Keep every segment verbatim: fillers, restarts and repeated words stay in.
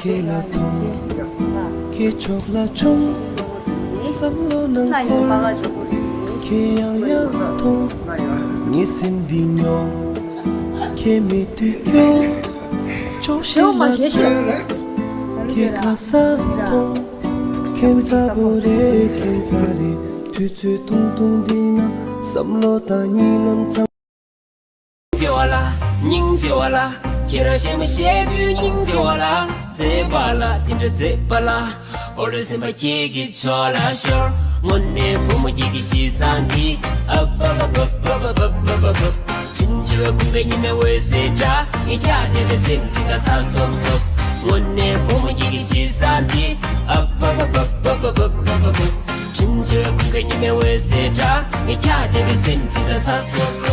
ཁྱེད་ལ་མཐོང་། ཁྱེད་ཕྱོགས་ལ་མཆོང་། བསམ་བློ་ནང་འཁོར། ཁྱེད་ཡང་ཡང་མཐོང་། ངའི་སེམས་འདི་ཉོ། ཁྱེད་མེད་དུས་སྐྱོ། ཕྱོགས་ཞིག་ལ་ཐོན། ཁྱེད་ཁ་སང་མཐོང་། ཁྱེད་མཛའ་བོ་རེད། ཁྱེད་མཛའ་རེད། དུས་ཚོད་ཐུང་ཐུང་འདི་ན་བསམ་བློ་དང་གཉིད་ལམ་ཚང་། སྙིང་རྗེ་བ་ལ། སྙིང་རྗེ་བ་ལ། ཁྱེད་རང་གཞན་མ་ཤེས་དུས་སྙིང་རྗེ་བ་ལ། མཛེས་པ་ལ། དེ་འདྲ་མཛེས་པ་ལ། འོ་རེ་སེམས་པ་ཁྱེད་ཀྱི་ཕྱོགས་ལ་ཤོར། དངོས་གནས་བུ་མོ་ཁྱེད་ཀྱི་གཤིས་བཟང་འདི། ཨབ་ཨབ་ཨབ། དྲིན་ཆེ་བའི་ཀུན་དགའ་ཉི་མའི་འོད་ཟེར་འདྲ། ངས་ཀྱང་དེ་འདྲ་སེམས་ཅིག་ལ་ཚ་སོབ་སོབ། དངོས་གནས་བུ་མོ་ཁྱེད་ཀྱི་གཤིས་བཟང་འདི། ཨབ་ཨབ་ཨབ། དྲིན་ཆེ་བའི་ཀུན་དགའ་ཉི་མའི་འོད་ཟེར་འདྲ། ངས་ཀྱང་དེ་འདྲ་སེམས་ཅིག་ལ་ཚ་སོབ་སོབ།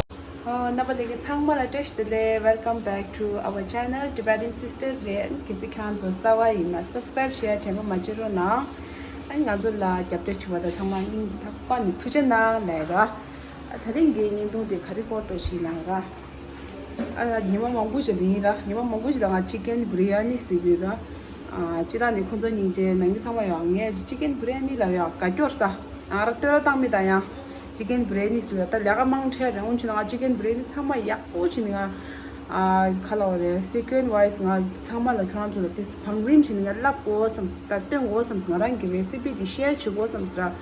ཨོ། རྣམ་པ་ལྷན་རྒྱས་ཚང་མ་ལ་བཀྲ་ཤིས་བདེ་ལེགས། Welcome back to our channel Tibetan Sister རེད། གལ་སྲིད་ཁྱེད་རང་ཚོ་གསར་པ་ཡིན་ན་subscribe share དྲན་པ་མ་བརྗེད་རོགས་གནང་། ཨ་ནི་ང་ཚོ་ལ་རྒྱབ་སྐྱོར་བྱེད་པ་དང་ཚང་མ་སྙིང་ཐག་པ་ནས་ཐུགས་རྗེ་གནང་ལབ་ར། ཨ། ད་རིང་གི་བརྙན་ཐུང་དེ་ག་རེ་སྐོར་འགྲོ་ཞིག་ལབ་ར། ཨ། ཉི་མ་མང་པོ་ཞིག་ལ་ཡིན་ར། ཉི་མ་མང་པོ་ཞིག་ལ་ང་chicken biryani ཟེར་གྱི་ཡོད་ར། ཨ། སྤྱིར་བཏང་ནས་ཁོང་ཚོ་སྙིང་རྗེ། ནང་མི་ཚང་མ་ཡོང་། ངས་chicken biryani ལབ་ཡ་དགའ་སྐྱོ་རེད་ད། ང་རང་བསྟོད་ར་བཏང་མི་དང་ཡང་། chicken biryani ཟེར་ཡ་ད་ལས་ཀ་མང་དྲགས་རེད། འོན་ཀྱང་ང་chicken biryani ཚང་མ་ཡག་པོ་བྱས་ནས་ང་། ཨ། ག་ལབ་དགོས་རེད། sequence wise ང་ཚང་མ་ལ་ཁྱེད་རང་ཚོ་ལ་དེ་བང་རིམ་བྱས་ནས་ང་ལབ་དགོས་བསམ། ད་སྟོན་དགོས་བསམ། ང་རང་གི་recipe དེ་share བྱེད་དགོས་བསམ་ཟེར་ར།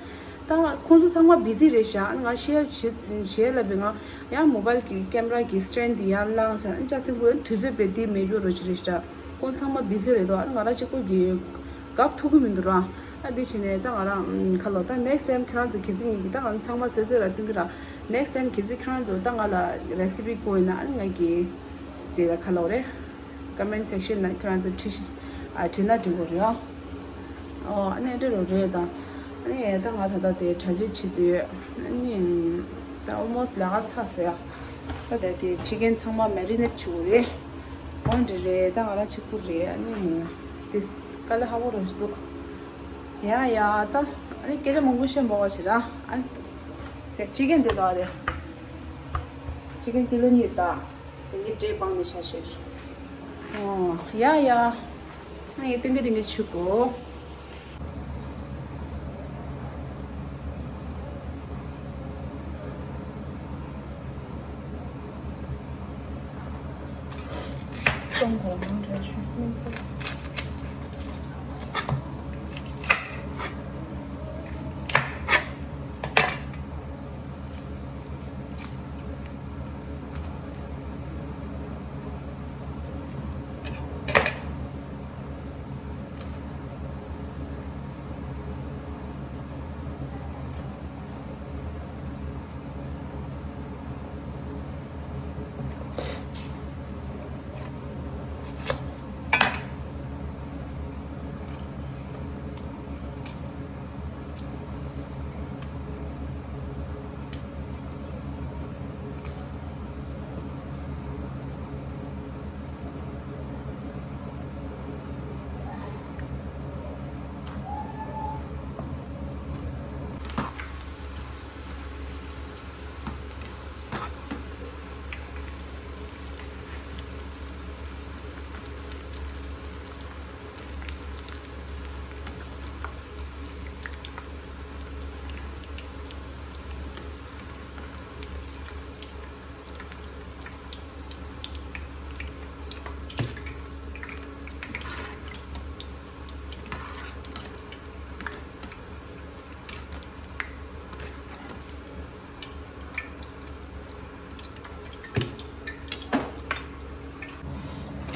ད་ཁོང་ཚོ་ཚང་མ་busy རེད་ཤག་ང་share བྱེད་བྱེད་ལབ་པའི་ང་ཡང་mobile གི་camera གི་stand དེ་ཡར་བླངས་བྱས། ཨ་ནི་ཅག་སེ་ཁོ་དུས་ཚོད་རྦད་དེ་མེད་རྒྱུ་རོ་ཅིག་རེད་ཤག་ཁོང་ཚང་མ་busy རེད་དོ། ཨ་ནི་ང་རང་གཅིག་པོ་གི་རྒྱབ་ཐུབ་ཀྱི་མི་འདུག་ར། ཨ། འདི་བྱས་ནས་ད་ང་རང་ཁ་ལོ་ད་next time ཁྱེད་རང་ཚོ་གལ་སྲིད་ཉིད་ཀྱི་ད་ང་ཚང་མ་བཟོས་བཟོས་ར་སྟོན་གི་ར། next time གལ་སྲིད་ཁྱེད་རང་ཚོ་ད་ང་ལ་recipe དགོས་ཡིན་ན། ཨ་ནི་ང་གི་དེ་ལ་ག་ལབ་དགོས་རེད། comment section ན་ཁྱེད་རང་ཚོ་བྲིས་ཤིག་ཨ། བྲིས་ན་འགྲིག་གི་རེད། ཨོ། ཨ་ནི་འདྲ་རོ་རེད་ད། ཨ་ནི་ད་ང་ད་ལྟ་དེ་གྲ་སྒྲིག་བྱེད་དུས། ཨ་ནི་ད་almost ལས་ཀ་ཚར་སོང་ཡ། ད་དེ་དེ་chicken ཚང་མ་marinate བྱེད་དགོས་རེད། འོ་འདྲ་རེད། ད་ང་རང་གཅིག་པུ་རེད། ཨ་ནི་དེ་དཀའ་ལས་ཁག་པོ་རང་ཞིག་འདུག་ཡ་ཡ། ད་ཨ་ནི་སྐད་ཆ་མང་པོ་བཤད་མ་དགོས་ཞེ་ད། ཨ་ནི་དེ་chicken དེ་ད་རེད། chicken ཀི་ལོ་གཉིས་ད། དེ་གི་འབྲས་སྤངས་ནས་བྱ་ཤེས། ཨོ། ཡ་ཡ། ང་ཡི་ཏིང་གི་ཏིང་གི་ཆུ་གོ། ཏོང་གོ་མང་དྲགས་ཆུ་སྨིན་པོ།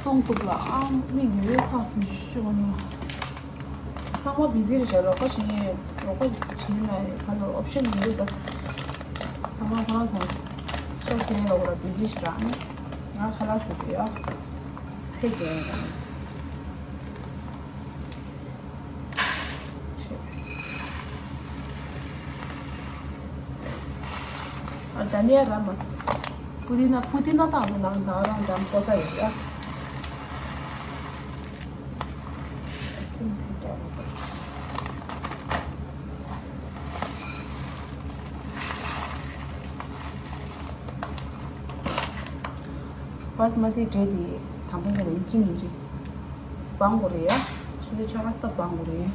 སོང་ཐུབ་ལ། ཨ། མིག་ཡོད་ཡོད་ཚགས་ཚུད་ཤོག་ནས། ཚང་མ་བི་ཟི་རེད་ཤག་རོགས་པ་བྱེད་མཁན། རོགས་པ་བྱེད་མཁན་ལ་ག་ལ་ཨོབ་ཤན་ཡོད་རེད་ད། ཚང་མ་ཁོ་རང་ཚོ་ཤོག་ཟེར་ལ་འོ་ར་བི་ཟི་ཞིག་རག་ནས། ང་ཁ་ལག་ཟ་གི་ཡོད། ཚེ་རྒྱལ་ཡོད་ར། ཨ། ད་ནི་ར་མ་སི། པུ་དི་ན། པུ་དི་ན་དང་ནང་ནང་རང་འདམ་པོ་ད་ཡོད་ཡ། སིམ་ཚིག་རྒྱག་པ། པཱ་སི་མ་ཏི་འབྲས་དེ་དང་པོ་ནས་ཡིན་གཅིག་མིན་གཅིག་སྦང་དགོས་རེད་ཡ། ཆུ་ཚོད་ཕྱེད་ཀ་ཙམ་སྦང་དགོས་རེད།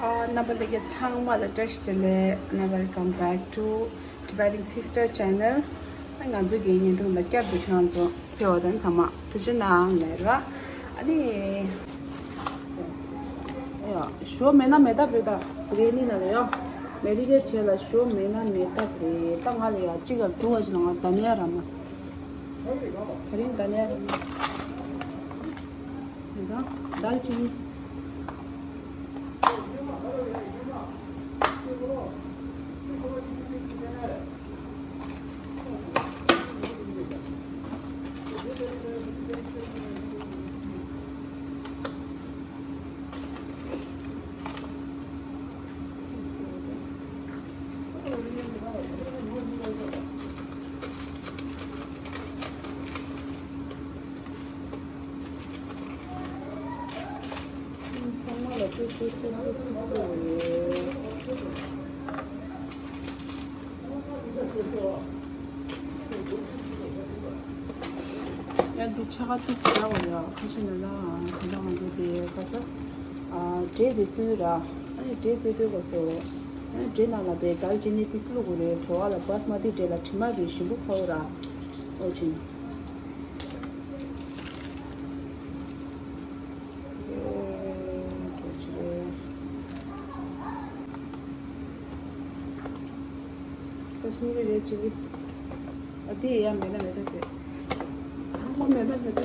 ཨ། རྣམ་པ་ལྷན་རྒྱས་ཚང་མ་ལ་བཀྲ་ཤིས་བདེ་ལེགས། Now welcome back to Tibetan Sister Channel. ཨ། ང་ཚོ་གི་བརྙན་ཐུང་ལ་བསྐྱར་དུ་ཁྱེད་རང་ཚོ་ཕེབས་པ་དང་ཚང་མ་ཐུགས་རྗེ་གནང་ལབ་ར། ཨ་ནི། ཡ། ཞོ་མེད་ན་མེད་ཐབས་རེད་ད། རེད་ནི་ན་ལ་ཡ། མེ་རི་ཀའི་ཆེད་ལ་ཞོ་མེད་ན་མེད་ཐབས་རེད། ད་ང་ལ་ཡ་གཅིག་ལ་དུ་བ་ཞིག་ལ་ང་ད་ནི་ཡ་ར་མ་སོང་། ད་རིང་ད་ནི་ཡ་ར་མ་སོང་། ད་ལ་ཅིག་ཚང་མ་ལ་ཏོག་ཙམ་ཏོག་ཙམ་ཏོག་ཙམ་ཡོད། ཡ་འདི་ཆ་ག་ཏོག་ཙམ་རྒྱག་པ་ཡ། ཁ་ཤས་ནས་ལ་ག་འདྲ་ང་འདྲ་དེ་ག་ས་ཨ་འབྲས་དེ་བཙོས་ར། ཨ་ནི་འབྲས་བཙོས་བཙོས་གོ་སོ། ཨ་ནི་འབྲས་ནང་ལ་བའི་དལ་ཅི་ནི་ཏིས་བླུག་དགོས་རེད། བྲོ་བ་ལ་བཱ་སི་མ་ཏི་འབྲས་ལ་དྲི་མ་རེད། ཞིམ་པོ་ཁ་བོ་ར། ཨོ་ཅིན། ཀ་ཤི་མི་རི་རེད་ཅི་ལི། ཨ་དེ་ཡང་མེད་ན་མེད་ད་དེ། ཚང་མ་མེད་ན་མེད་ད་དེ།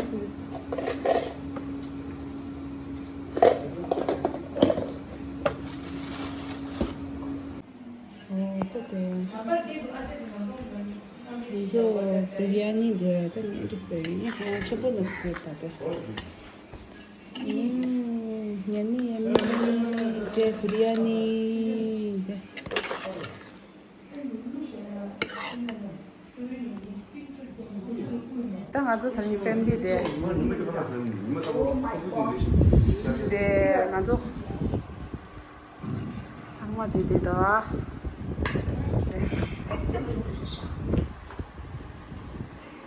ཨོ་ད་དེ། ང་ཚོ་བི་རི་ཡ་ནི་འདི་ད་ནི་འདི་ཟེར་ཡིན། ཧ་ཅང་ཆེན་པོ་ནང་ཟེར་ད་དེ། ཨུམ། ཉམ་མི་ཉམ་མི་དེ་བི་རི་ཡ་ནི་དེ། ད་ང་ཚོ་ད་ནི་ཕེ་མི་ལི་དེ། དེ་ང་ཚོ། ཚང་མ་དེ་དེ་དང་།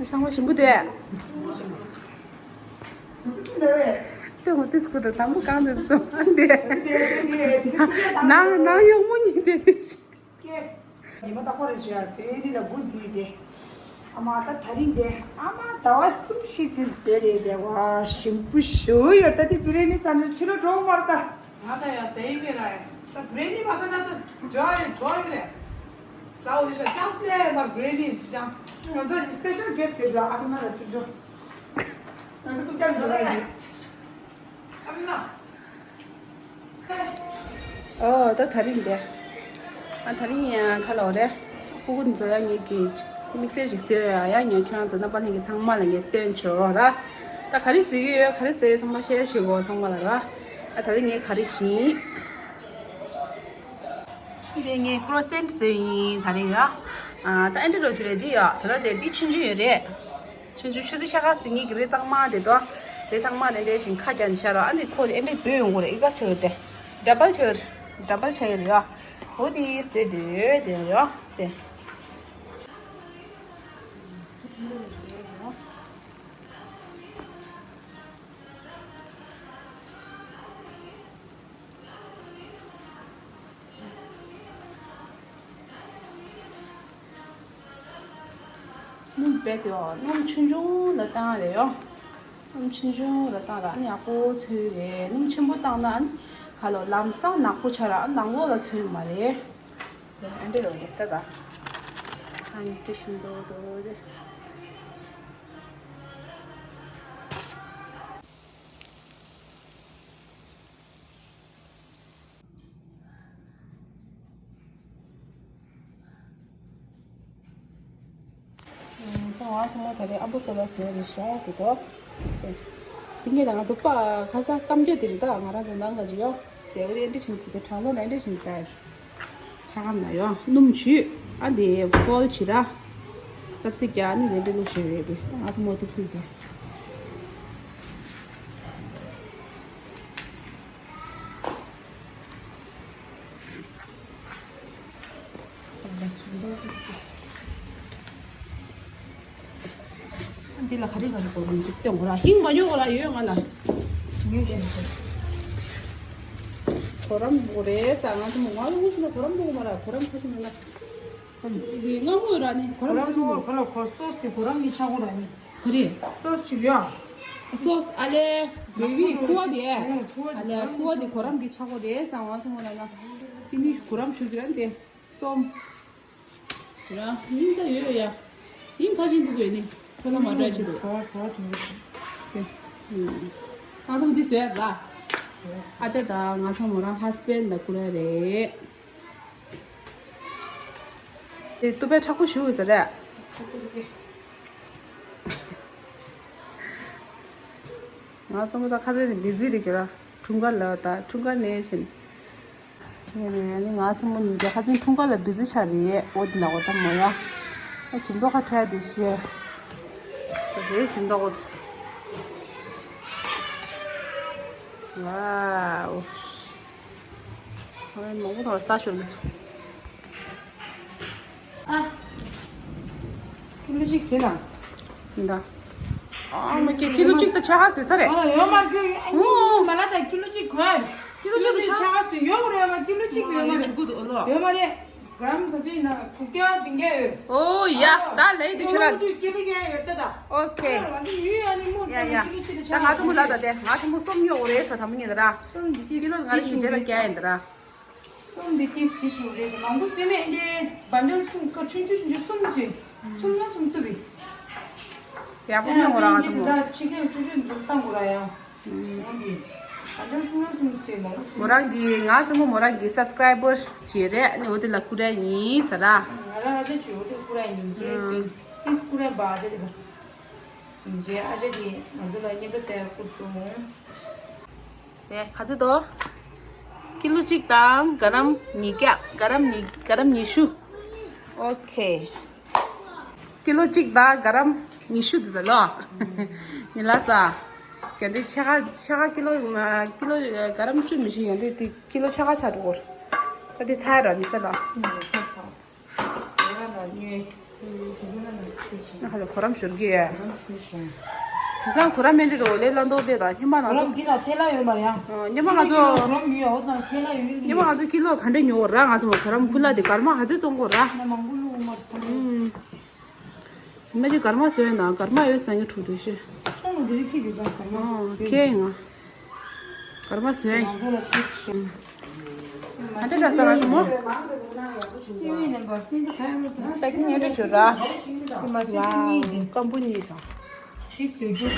ཚང་མ་ཞིམ་པོ་དེ། ལྟོས་མ་ལྟོས་སྐུ་དང་དང་པོ་གང་དུ་ལྟོས་དེ། ནང་ནང་གཡོག་མོ་གཉིས་དེ་དེ། ཉི་མ་རྟག་པར་རེ་ཞུ་ཡ་བི་རི་ཡ་ནི་ལ་འགུལ་འདུས་ཏེ། ཨ་མ་ད་ད་རིང་དེ་ཨ་མ་ཟླ་བ་གསུམ་ཞིག་ཕྱིན་ཟེར་རེད་དེ། བ་ཞིམ་པོ་ཞུ་ཡོད་ད། དེ་བི་རི་ཡ་ནི་ས་ནས་ཕྱི་ལོགས་འགྲོ་མར་ད། ང་ད་ཡ་ཟེར་ཡི་གེ་ར་ཡ། ད་བི་རི་ཡ་ནི་མ་ཟ་ན་ད་འགྲོ་ཡ་འགྲོ་ཡོད་རེད། ཟ་འོ་ཡོད་ཤ་ཅང་སི་ལེ་མར་བི་རི་ཡ་ནི་ཅང་སི། ང་ཚོ་ཡི་སི་པེ་ཤལ་གེ་སི་ཊི་དེ་ད་ཨ་མ་ལ་ཐུག་འགྲོ། ང་ཚོ་ཐུག་ཅང་འགྲོ་ཡ་ཡིན། ཨ་མ། ཨོ་ད་ད་རིང་དེ། ཨ་ད་རིང་ཡང་ཁ་ལོ་རེ། ཕྲུ་གུ་འཛོ་ཡ་ངེད་ཀྱི་དམིགས་བསལ་ཞིག་བཟོས་ཡ། ཡ་ངས་ཁྱེད་རང་ཚོ་རྣམ་པ་ལྷན་རྒྱས་ཚང་མ་ལ་ངས་སྟོན་ཆོག་ར། ད་ག་རེ་བཟོས་ཀྱི་ཡོད་ག་རེ་བཟོས་ཚང་མ་ཤེར་བྱེད་དགོས་ཚང་མ་ལ་ར། ཨ་ད་རིང་ངས་ག་རེ་བྱིན། འདི་ངས་ཀྲོ་སེན་བཟོས་ཡིན་ད་རིང་ར། ཨ་ད་ཨེ་འདྲ་རོ་ཅི་རེད་འདི་ཡ། ད་ད་དེ་འདི་ཆུང་ཆུང་ཡོད་རེད། ཆུང་ཆུང་ཆུ་ཚོད་ཆ་ག་སྟེ་ངེད་ཀྱི་རི་གཙང་མ་དེ་དོ། རི་གཙང་མ་དེ་འདྲ་ཞིག་ཁ་རྒྱ་ནས་ཤར་རོ། ཨ་ནི་ཁོ་ཨེ་འདྲ་བུད་ཡོང་གི་རེད། ཨི་ག་ཆེ་གི་རེད་དེ། ཌ་བལ་ཆེ་གི་རེད། ཌ་བལ་ཆེ་གི་རེད་ཡ། འོ་དེ་ཟེར་དེ་ཡོད་དེ་ཡོད་དེ། སྣུམ་རྦད་དེ་འོ། སྣུམ་ཆུང་ཆུང་ལ་བཏང་རེད་ཡོ། སྣུམ་ཆུང་ཆུང་ལ་བཏང་ར་ཨ་ནི་ཡག་པོ་ཚོས་རེད། སྣུམ་ཆེན་པོ་བཏང་ན་ཨ་ནི་ག་ལོ་ལམ་སང་ནག་པོ་ཆགས་ར་ཨ་ནང་ལོགས་ལ་ཚོས་མ་རེད། ཨ་འདྲ་ཡོད་རེད་ད་ད། ཨ་ནི་ཏི་ཤིན་ཏོ་དོ་རེད། ད་ང་ཚང་མ་ད་རེས་ཨ་བུ་ཚོ་ལ་བཟོས་རེད་ཤག་དེ་ཚོ། དེ་ངས་ད་ང་ཚོ་པ་ཁ་སང་སྐམ་རྒྱུ་དེ་རེད་ད། ང་རང་ཚོ་ནང་ག་ཅི་ཡོད་དེ་འོ་རེད། འདི་བྱུང་དེ་དྲང་ལོ་ན་འདི་བྱུང་ད། ཆ་གམ་ན་ཡོད་སྣུམ་བྱུས། ཨ་འདི་ཕོལ་བྱེད་ར། སྟབས་ཚིག་རྒྱག་ནི་རེད་འདྲ་ལུགས་ཤིག་རེད་པས། ང་ཚོ་མོ་ཏི་ཕུལ་ཏེ། འདི་ལ་ག་རེ་ག་རེ་དགོས་རུང་ཅིག་སྟོན་དགོས་ར། ཧིང་མ་ཉོ་དགོས་ར། ཡོད་ང་ལ། ཉོས་ཤིང་། གོ་རམས་དགོས་རེད་ཟེར། ང་ཚོ་མོ་ང་ལ་དངོས་གཞི་ལ་གོ་རམས་དགོས་མ་ར། གོ་རམས་ཁ་ཤས་ང་ལ། འདི་ང་དངོས་ར་ནི་གོ་རམས་ཁ་ཤས་དགོས། གོ་རམས་ཁོ་སོ་སི་དེ་གོ་རམས་ཀྱི་ཆག་སྒོ་ར་ནི། ག་རེ། སོ་སི་ཅིག་ཡོད། སོ་སི་ཨ་ལས་བེ་བི་ཁུ་བ་དེ། ཨ་ལས་ཁུ་བ་དེ་གོ་རམས་ཀྱི་ཆག་སྒོ་རེད་ཟེར། ང་ཚོ་མོ་ལ་ན། དེ་ནི་གོ་རམས་ཞུ་གི་ར་འདི། སོམ། ར་ཡིན་ད་ཡོད་ཡ། ཡིན་ཁ་ཤས་འདུག་ཡོད་ནི། ཁོ་ལ་མ་འདྲ་ཆེ་འདུག་ཁོ་ཁོ་དེ་འདུག་དེ། ང་ཚོ་འདི་བཟོས་ལ། ཨ་ཅག་དང་ང་ཚོ་མོ་རང་ཧ་སི་བྷེན་ཌི་དང་ཁུ་ར་རེད། དེ་ཏུ་པའི་ཁྲག་པོ་ཞུ་ཟེར་རེད། ང་ཚོ་མོ་ད་ཁ་ཚ་ནས་བི་ཟི་རེད་གི་ར། འཁྲུངས་སྐར་ལ་ད་འཁྲུངས་སྐར་ནས་བྱས། ངས་ནས་ནི་ང་ཚོ་མོ་ཉིན་རྒྱ་ཁ་ཚིན་འཁྲུངས་སྐར་ལ་བི་ཛི་ཆགས་རེད། འོ་དེ་ལ་འོ་ད་མོ་ཡ། ཨ་ཞིམ་མདོག་ཁ་ཁྲལ་དེ་ཤེས། ད་རེད་ཞིམ་མདོག་འོ་དེ། ཝའོ། ཨ་མང་པོ་ཐོག་ས་ཤོར་མི་ཐུབ། ཨ། ཀི་ལོ་གཅིག་ཟོས་ན། འདའ། ཨ་མ་ཀི་ཀི་ལོ་གཅིག་ད་ཆ་ཧ་ཟོས་ས་རེད། ཨ་ཡོད་མ་རྒྱུ་ཨ་ནི་ཨོ། མ་ལ་ད་ཀི་ལོ་གཅིག་གོ་ཨ། ཀི་ལོ་གཅིག་ད་ཆ་ཧ་ཟོས་ཡོད་མ་རེད། ཡོད་མ་ཀི་ལོ་གཅིག་ཡོད་མ་རེད། ཆུ་ཀུ་དུ་ཨོ་ལོ། ཡོད་མ་རེད། གྲམ་ག་ཚོད་ཡིན་ན་དྲུག་བརྒྱ་བདུན་བརྒྱ་ཡོད། ཨོ་ཡ་ད་ལེ་དུ་ཁྱོད་ར། ཀི་ལོ་གཅིག་ཀི་ལོ་བརྒྱ་ཡོད་ད་ད། ཨོ་ཁེ། ང་ཚོ་ཡོད་ཨ་ནི་མོ་ད་ཀི་ལོ་གཅིག་ད་ཆ་ཧ་ཟོས། ད་ང་ཚོ་མོ་ལ་ད་དེ་ང་ཚོ་མོ་སོམ་ཡོད་རེད་ས་ད་མོ་ཉིད་ད་ར། ཀི་ལོ་ང་རེ་ཞིག་རྗེས་ལ་བརྒྱ་ཡིན་ད་ར། སོམ་འདི་ཏིས་འདི་བྱུང་རེད། མང་པོ་སེམས་མེད་འདི་བ་འདྲ་གསུམ་ཀ་ཆུང་ཆུང་ཆུང་ཆུང་གསུམ་བཟོས། གསུམ་ན་གསུམ་བཏུབ་པས། ཡག་པོ་མི་འོང་རང་ཚོ་མོ། ད་ཕྱི་རྒྱལ་ཆུང་ཆུང་འཛུགས་བཏང་དགོས་ར་ཡ། འོང་གི། བ་འདྲ་གསུམ་ན་གསུམ་བཟོས་མང་པོ་བཟོས། མོ་རང་གི་ང་ཚོ་མོ་མོ་རང་གི་སབ་སི་ཀ་རའི་བར་ཅིག་རེད། ནི་འོ་དེ་ལ་ཀུ་རེ་ཡིན་ཟེར་ར། ང་རང་ཨ་ཅག་ཅིག་འོ་དེ་ཀུ་རེ་ཡིན་ཅེས་ཟེར། ཏིས་ཀུ་རེ་བ་ཅེ་དེ་བ། ཞིང་ཆེན་ཨ་ཅག་གིས་ང་ཚོ་ལ་བརྙན་པ་གསལ་བསྐུར་སོང་། ཨེ་ག་ཚོད་དོ། ཀི་ལོ་གཅིག་དང་ག་རམ་ཉིས་བརྒྱ། ག་རམ་ཉི་ག་རམ་ཉི་ཤུ། ཨོ་ཁེ། ཀི་ལོ་གཅིག་དང་ག་རམ་ཉི་ཤུ་འདུག་ཟེར་ལོ། ཉི་ལ་ས། གན་དེ་ཕྱེད་ཀ་ཕྱེད་ཀ་ཀི་ལོ་ཀི་ལོ་ག་རམ་བཅུ་མི་ཤེས། གན་དེ་དེ་ཀི་ལོ་ཕྱེད་ཀ་ཚར་འགྲོ་གོ། ད་དེ་ཚར་ར་མི་ཚར་ལ། ང་ཧ་ལས་གོ་རམས་ཤོར་གི་ཡ། དེང་སང་གོ་རམས་མེད་འདྲ་རོ་ལས་ལ་མདོག་དེ་དང་ཉི་མ་ང་ཚོ། གོ་རམས་འདི་ལ་ཐེ་ལ་ཡོད་མ་རེད་ཡ། ཉི་མ་ང་ཚོ། གོ་རམས་ཡོད་ཡ། འོ་དང་ཐེ་ལ་ཡོད་ཡིན་གི། ཉི་མ་ང་ཚོ་ཀི་ལོ་ག་འདྲ་ཉོ་བ་ར། ང་ཚོ་གོ་རམས་ཕུ་ལ་དེ་གར་མ་ཧ་ཚེ་བཙོང་གོ་ར། ན་མང་པོ་ལུག་མ་ཐང་། ཨུམ། མ་ཅི་གར་མ་བཟོས་ན་གར་མ་ཡོད་སང་ཉི་ཁྲུ་དུ་ཤེ། སོང་ལ་འདི་རིགས་ཁྱི་གི་གར་མ། ཨོ་ཁེ་ང་། གར་མ་ཟོས། ང་ཚོ་ལ་ཏིས་ཤིང་། ཨ་འདྲ་འདྲ་ས་ར་ཐུ་མོ། སི་ཝི་ནམ་པར་སི་ཝི་ཁ་ཡོད་ད། ད་ཁྱི་ཉལ་འདྲ་བྱོས་ར། ཁྱི་མ་སི་ཝི་གཉིས་དེ། སྐམ་པོ་གཉིས་དང་། ཏིས་ཟོས་རྒྱུ།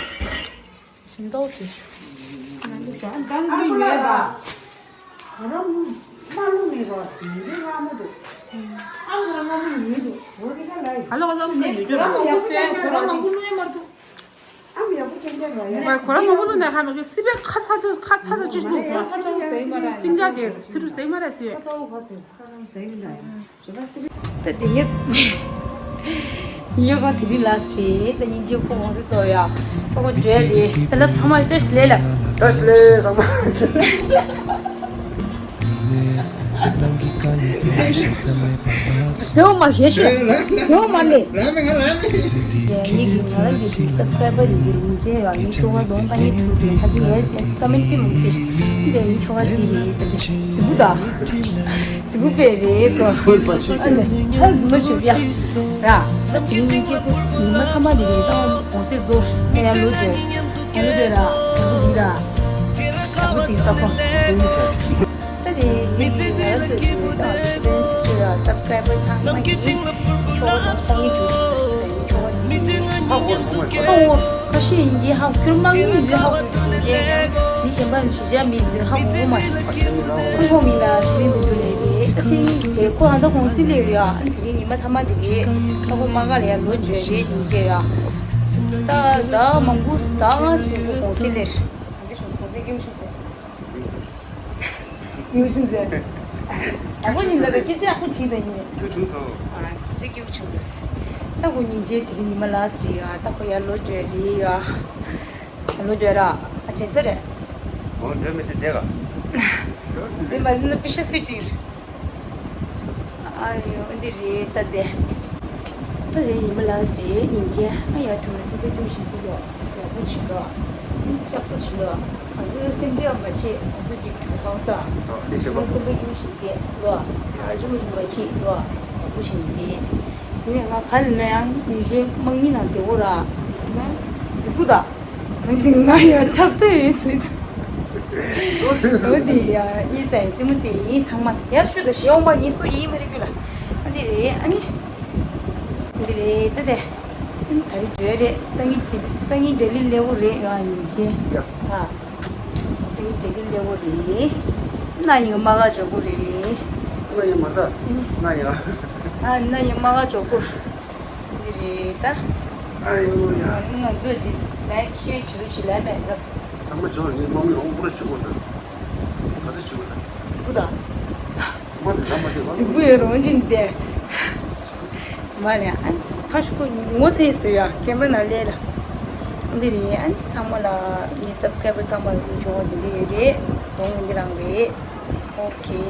ཞིམ་ཏོག་ཅིག་ང་ཚོ་ཞང་དང་གི་ཡོད་པ། ང་རང་མ་ལུག་ནས་རོ་འདི་ལྔ་མོ་འདུག་ཨ་ང་རང་ལྔ་མོ་ཡོད་འདུག་འོ་དེ་ག་ལ་ཡིན། ཨ་ལོ་ཨ་ལོ་ནས་ཡོད་ར། ཁོ་རང་མང་པོ་ལུག་ཡ་མ་འདུག་ཨ་མ་ཡག་པོ་ཅན་ཅན་རོ་ཡ། ཁོ་རང་མང་པོ་ལུག་ནས་ཧ་མ་གི་སི་པའི་ཁ་ཚ་ཚ་ཁ་ཚ་ཚ་ཅིག་འདུག་ཁ་ཚ་ཚ་ཟེར་མ་ར། སིང་ག་གི་ཚི་རུ་ཟེར་མ་ར་སི་པའི། ཁ་ཚ་ཚ་ཟེར་ཁ་ཚ་ཟེར་མི་འདྲ་ཡ། ད་དེ་ནས་ཉོ་ག་དེ་རིང་ལ་སི་ད་ཉིན་རྗེས་ཁོ་གོང་སེ་ཚོ་ཡ། ཁོ་གོ་བརྗོད་རེད། ད་ལབ་ཚང་མ་བཀྲ་ཤིས་བདེ་ལེགས་ལབ། བཀྲ་ཤིས་བདེ་ལེགས་ཚང་མ། ཟེའུ་མ་ཞེ་ཞེ། ཟེའུ་མ་ལེ། ལ་མེ་ང་ལ་མེ། ཡ་ཉིད་ཀྱི་ང་རང་གི་སབ་སི་ཀ་རའི་བར་ཡིན་གྱི་རིན་ཆེན་ཡ། ཉིད་ཁྱོ་ག་གདོང་ད་ཉིད་ཐུག་དེ་ཁ་ཚིག་ཡས་ཡས་ཀ་མེན་ཊི་པི་མུག་ཏེ། དེ་ཉིད་ཁྱོ་ག་དེ་རེད་ད་དེ་ཙི་བུ་ད། ཙི་བུ་པས་རེད་གོ། ཨ་ནི་ཧར་རྫུན་མ་བྱེད་པ་ཡ། ར། ད་དེ་ཉིད་ཅེ་གོ་ཉི་མ་ཐ་མ་དེ་རེད། ད་གོང་སེ་རྫོགས་ད་ཡ་ལོ་བརྒྱད། ཡ་ལོ་བརྒྱད་ར། ད་བུ་དེ་ར། ད་བུ་དེ་ད་གོ། ད་དེ་ཉིད་ཀྱི་ང་ར་ཚོ་དེ་ད་ཨོ་ཌི་ཡེན་སི་ཚོ་ཡ་སབ་སི་ཀ་རའི་བར་ཚང་མ་ཡིན། ཁྱོ་ག་ད་སང་ཉིན་འགྲོ་གི་ད་ཉིད་ཁྱོ་ག་དེ་ཧ་གོ་སོང་བ། ཧ་གོ་ཁ་ཤས་ཡིན་གྱི་ཧ་གོ་ཁྱོད་མ་ངེས་ཡོད་ཧ་གོ་ཡིན་གྱི་ཡང་མི་གཞན་པ་ཡང་གཞིས་ཆགས་མི་ཚོས་ཧ་གོ་གོ་མ་རེད། ཧང་ཀོང་མི་ལ་ཚེ་རིང་དུ་འགྲོ་ལེ་རེད། ད་དེ་ཉིད་དེ་ཁོ་ཨ་ད་གོང་སེ་ལེ་ཡོད་ཨ། དེ་རིང་ཉི་མ་ཐ་མ་དེ་རེད། ད་ཁོ་མ་ག་ལ་ཡ་ལོ་བརྒྱད་རེད་ཉིན་བྱས་ཡ། ད་ད་མང་པོ་ད་ང་ཚོ་གོང་སེ་ལེ་རེད། ཨ་འདི་ཞུ་གོང་སེ་སྐྱེ་བོ་ཞུ་ཟེར། སྐྱེ་བོ་ཞུ་ཟེར། ཡག་པོ་ཡིན་ད། སྐད་ཆ་ཡག་པོ་བྱེད་ད་ཡིན། ཁྱོད་བྱུང་སོང་། ཨ། ཁོ་ཚོས་སྐྱིད་པོ་བྱུང་ཟེར། ད་ཁོ་སྙིང་རྗེ། དེ་རིང་ཉི་མ་ལ་སི་རེད་ཡ། ད་ཁོ་ཡར་ལོག་འགྲོ་རེད་ཡ། ལོག་འགྲོ་ར། ཨ། བྱེད་ས་རེད། འོ། འགྲོ་མི་དེ་བསྡད་ག་འདི་མ་ཡིན་ན་པི་ཤ་སི་ཏི་རེད། ཨ་ཡོ། འདི་རེད་ད་དེ། ད་དེ་ཉི་མ་ལ་སི་རེད། སྙིང་རྗེ། ཨ་ཡ། གྲོང་མི་སེམས་པ་སྐྱིད་པོ་ཞིག་འདུག་ལོ། ཡག་པོ་བྱེད་ལོ། ཡག་པོ་བྱེད་ལོ། ང་ཚོ་སེམས་ཁྲལ་མ་བྱེད། ང་ཚོ་འགྲིག་འགྲིག་ཧང་སང་། ཨ། ཨ་ནི་ཤེས་པ། སེམས་པ་སྐྱིད་པོ་ཞིག་བསྡད་ལོ། ཡ། ཨ་ཅུ་མ་ཅུ་མ་བྱེད་ལོ། ཡག་པོ་བྱེད་བསྡད། དེ་ནས་ང་ག་ལ་ན་ཡང་སྙིང་རྗེ་དམག་མི་ནང་བསྡད་འོ་ར། ང་རྫིག་པོ་ད། རང་བཞིན་ང་ཡང་འཁྲབ་སྟོན་ཡོད་ཟེར། འོ་དེ་ཡ། ཡིན་ཟེར། རྩེད་མོ་རྩེ་ཡིན། ཚང་མ་ཡར་ཤོད་ད། ཞེ་འོང་པ་ཡིན། སུ་ཡིན་མ་རེད་ཁྱོད་ལ། ཨ་འདི་རེད། ཨ་ནི་འདི་རེད་ད་དེ། ཨ་ནི་ད་རེས་འགྲོ་རེད། སང་ཉིན་འགྲེལ། སང་ཉིན་འགྲེལ་བཤད་སླེབས་འོ་རེད། ཡ། སྙིང་རྗེ། ཡ། ཨ། སང་ཉིན་འགྲེལ་བཤད་སླེབས་འོ་རེད། ན་ཡིན་མ་ག་འཇོག་གོ་རེད། ན་ཡིན་མ་ད། ན་ཡིན། ཨ། ན་ཡིན་མ་ག་འཇོག་གོ། འདི་རེད་ད། ཨ་ཡོ་ཡ། ང་ཚོས་ཅིག་ལའིཀ་ཤེར་བྱེད་རོགས་བྱེད་ལབ་མེད་ད། ཚང་མ་འབྱོར་ཡིན། དམག་མི་རོགས་པོ་ར་བྱེད་དགོས་ད། ག་ཚོད་བྱེད་དགོས་ད། རྫིག་པོ་ད། ཚང་མ་དེ་ལ་མ་བསྡད་པ། རྫིག་པོ་ཡོད་རང་བཞིན་བསྡད། ཚང་མ་ལ་ཨ་ཁ་ཤུ་གོ་ངོ་ཚ་ཡི་ཟེར་ཡ། ཀེམ་ར་ནང་སླེབས་ལ། འདི་རེད། ཨ་ཚང་མ་ལ་ངའི་སབ་སི་ཀ་རའི་བར་ཚང་མ་ལ་ངའི་གྱོང་བ་འདི་འདི་ཡོད་རེད། གདོང་འདི་རང་རེད། ཨོ་ཁེ།